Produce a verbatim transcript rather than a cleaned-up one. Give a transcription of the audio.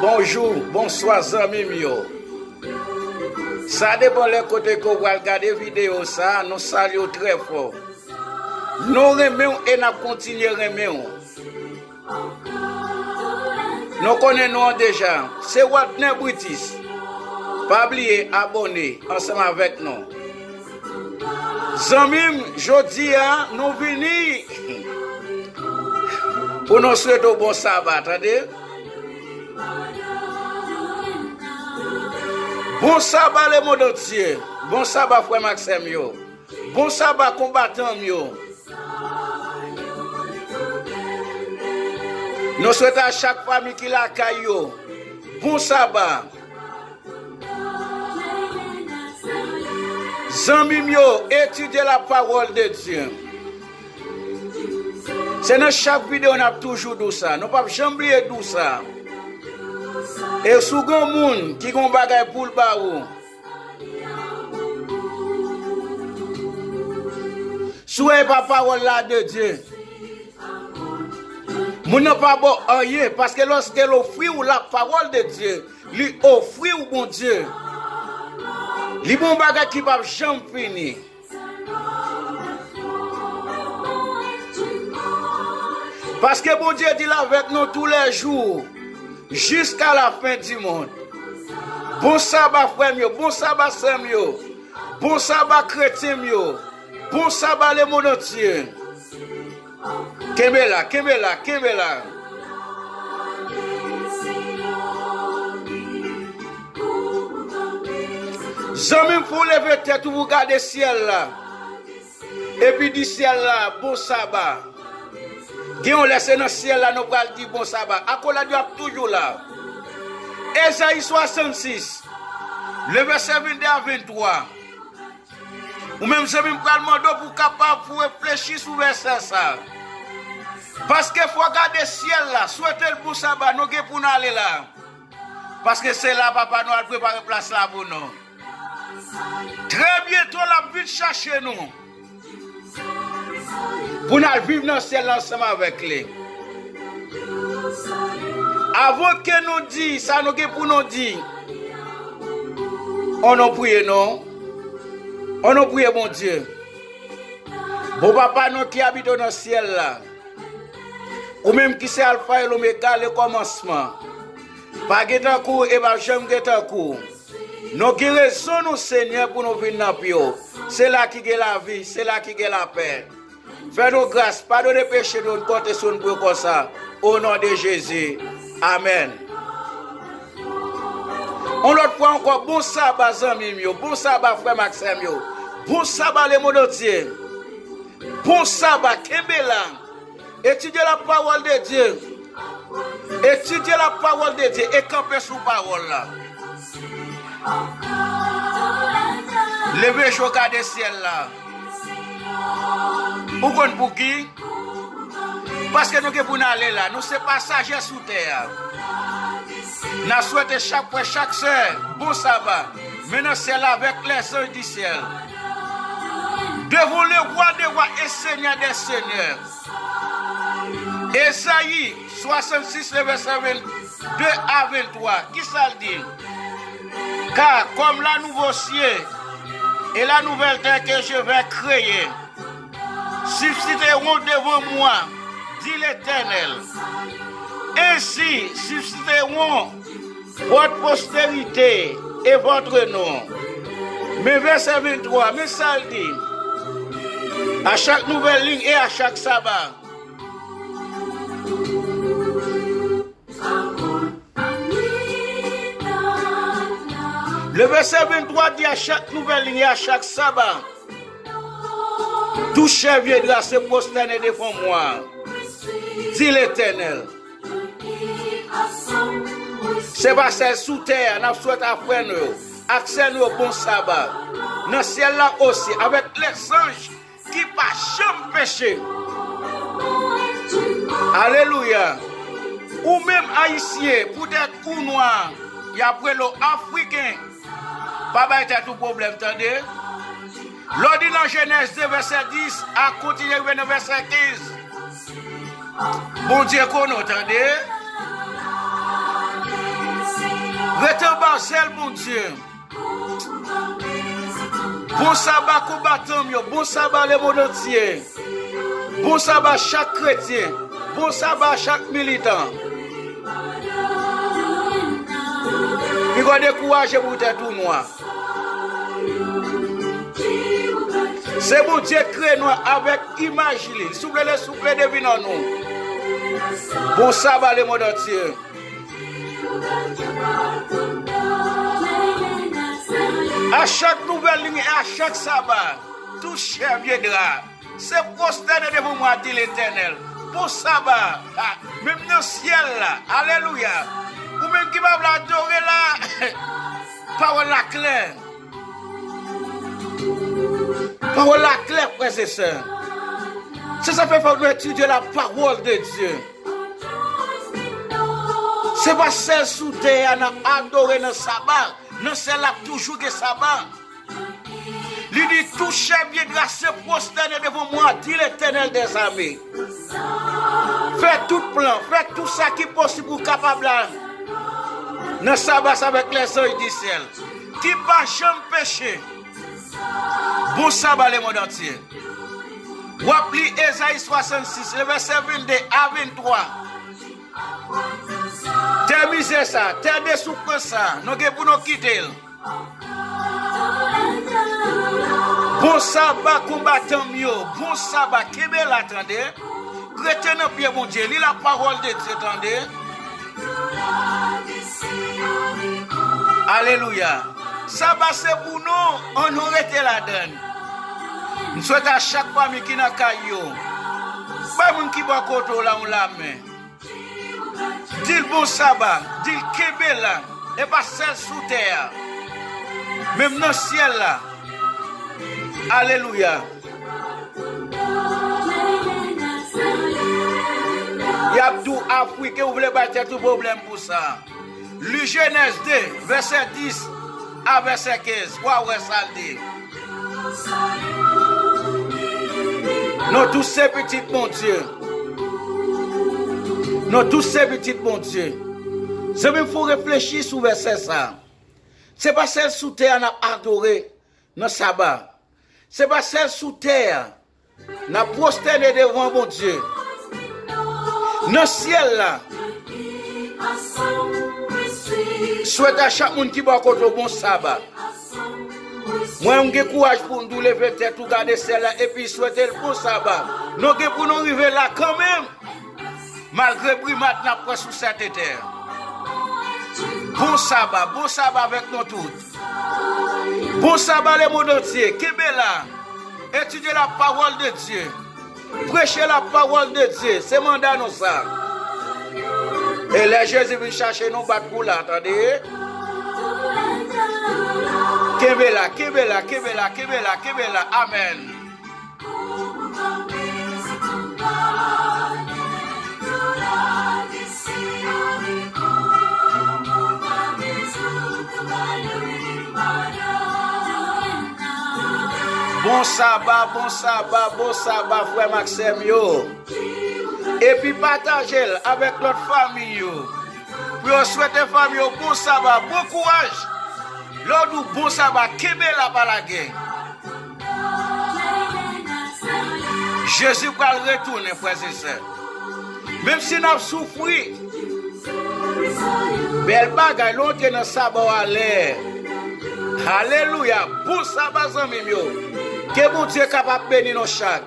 Bonjou, bonswa zanmi m yo. Sa depann lè kote ke w pral gade videyo sa, nou salye w trè fò. Nou renmen w e n ap kontinye renmen w. Nou konnen non an deja. Se Wadner Britis. Pa bliye abòne ansanm avèk nou. Zanmi m, jodi a, nou vini pou nou swete w bon saba, tande? Bon saba, lemonn antye. Bon saba, frè m ak sè m yo. Bon saba, konbatan m yo. Nou swete a chak fanmi ki lakay yo bon saba. Zanmi m yo, etidye lapawòl de Dye. Se nan chak videyo n ap toujou di w sa. Nou p ap janm bliye di w sa. E si w gen yon moun ki gen yon bagay pou l ba ou, si w e pa pawòl la de Dye, moun nan pa ba w anyen, paske lòske l ofri w lapawòl de Dye, li ofri w Bondye. Li ba w yon bagay ki p ap janm fini. Paske Bondye di l avèk nou toulèjou, jiska lafen di mond. Bon saba, frè m yo, bon saba, sè m yo, bon saba, kretyen m yo, bon saba, lemonn antye. Kenbe la, kenbe la, kenbe la. Zanmi m, fò w leve tèt ou pou w gade syèl la. Epi di syèl la, bon saba. Gen yon lè se nan syèl la nou pral di bon saba. Akolad yo ap toujou la. Ezayi swasannsis, le vèsè venndè a venntwa. Ou menm zanmi m pral mande w pou w kapab pou w reflechi sou vèsè sa. Paske fò w gade syèl la, swete l bon saba, nou gen pou n ale la. Paske se la Papa nou al prepare plas la pou nou. Trè byento l ap vin chache nou. Pou n al viv nan syèl la ansanm avèk li. Avan ke nou di sa nou gen pou nou di, ann nou priye non. Ann nou priye Bondye. Bon Papa nou ki abite nan syèl la, ou menm ki se Alfa e Lomega, lekòmansman. Pa gen tankou w e p ap janm gen tankou w. Nou gen rezon nou, Senyè, pou nou vin nan pye w. Se la ki gen lavi, se la ki gen lapè. Fè nou gras, padone peche nou, n konte sou nou pou yo konsa. O non de Jezi. Amèn. Yon lòt fwa ankò, bon saba, zanmi m yo. Bon saba, frè m ak sè m yo. Bon saba, lemonn antye. Bon saba, kenbe la. Etidye lapawòl de Dye. Etidye lapawòl de Dye e kanpe sou pawòl la. Leve je w gade syèl la. Ou konn pouki? Paske nou gen pou n ale la. Nou se pasaje sou tè a. N a swete chak frè, chak sè, bon saba. Men nan syèl la avèk lèzanj di syèl. Devant le roi des rois et seigneur des seigneurs. Ezayi swasannsis, le vèsè venndè a venntwa, kisa l di? Car comme la nouveau ciel et la nouvelle terre que je vais créer subsisteront devant moi, dit l'Éternel. Ainsi subsisteront votre postérité et votre nom. Men vèsè venntwa, men sa l di. À chaque nouvelle lune et à chaque sabbat. Le vèsè venntwa di, à chaque nouvelle lune et à chaque sabbat, toute chair viendra se prosterner devant moi, dit l'Éternel. Se pa sèl sou tè a, n ap swete a frè nou yo ak sè nou yo bon saba. Nan syèl la osi, avèk lèzanj ki pa janm peche. Alelouya. Ou menm ayisyen, poutèt ou nwa, y ap rele w afriken. Pa bay tèt ou pwoblèm, tande. Lè w li nan Jenèz de vèsè dis a kontinye rive nan vèsè kenz, Bondye konnen w, tande. Rete anba zèl Bondye. Bon saba konbatan m yo, bon saba lemonn antye. Bon saba chak kretyen. Bon saba chak militan. Piga w dekouraje pou tèt ou nwa. Se Bondye k kreye nou avèk imaj li. Souple, souple, devin an nou. Bon saba lemonn antye. A chak nouvèl liy, a chak saba, tou chè vye dra, se pwostène devan mwen, a di Letènèl. Bon saba, a, menm nan syèl la, alelouya. Ou menm ki pa vle adore la, pawòl la klè. Pawòl la klè, frè e sè. Se sa fè fòk nou etidye la pawòl de Dye. Se pa sèl sou tè a n ap adore nan saba. Nan syèl la ap toujou gen saba. Li di, tou chè vye dra se pwostène devan mwen, a di Letènèl dèzame. Fè tout plan, fè tout sa ki posib ou kapab la nan saba sa avèk lèzanj di syèl ki pa janm peche. Bon saba lemonn antye. W ap li Ezayi swasannsis, le vèsè vennde a venntwa. Tè mizè sa, tè de soufrans sa, nou gen pou nou kite l. Bon saba konbatan m yo, bon saba, kenbe la tande. Rete nan pye Bondye, li lapawòl de Dye tande. Alelouya. Saba se pou nou, ann nou rete ladann. M swete a chak fanmi ki nan kay yo, bay moun ki bò kote w la yon lamen. Di l bon saba, di l kenbe la, e pa sèl sou tè a, menm nan syèl la. Alelouya. Y ap di w Afriken, ou vle bay tèt ou pwoblèm pou sa. Li Jenèz de, vèsè dis a vèsè kenz, w a wè sa l di. Nou tout se pitit Bondye. Nou tout se pitit Bondye. Zanmi m, fò w reflechi sou vèsè sa. Se pa sèl sou tè a n ap adore nan saba. Se pa sèl sou tè a n ap pwostène devan Bondye. Nan syèl la, swete a chak moun ki bò kote w bon saba. Mwen, m gen kouraj pou m di w leve tèt ou gade syèl la epi swete l bon saba. Nou gen pou nou rive la kanmenm. Malgre brimad n ap pran sou sèt etè. Bon saba, bon saba avèk nou tout. Bon saba lemonn antye, kenbe la. Etidye lapawòl de Dye. Preche lapawòl de Dye, se manda nou sa. E lè Jezi vin chache nou, bat pou la, tande. Kenbe la, kenbe la, kenbe la, kenbe la, kenbe la. Amèn. Bon saba, bon saba, bon saba, frè m ak sè m yo. Epi pataje l avèk lòt fanmi yo. Pou yo swete fanmi yo bon saba, bon kouraj. Lè w di w bon saba, kenbe la, pa lage. Jezi pral retounen, frè e sè. Menm si n ap soufri, bèl bagay, lè w antre nan saba w alè. Alelouya! Bon saba, zanmi m yo. Ke Bondye kapab beni nou chak.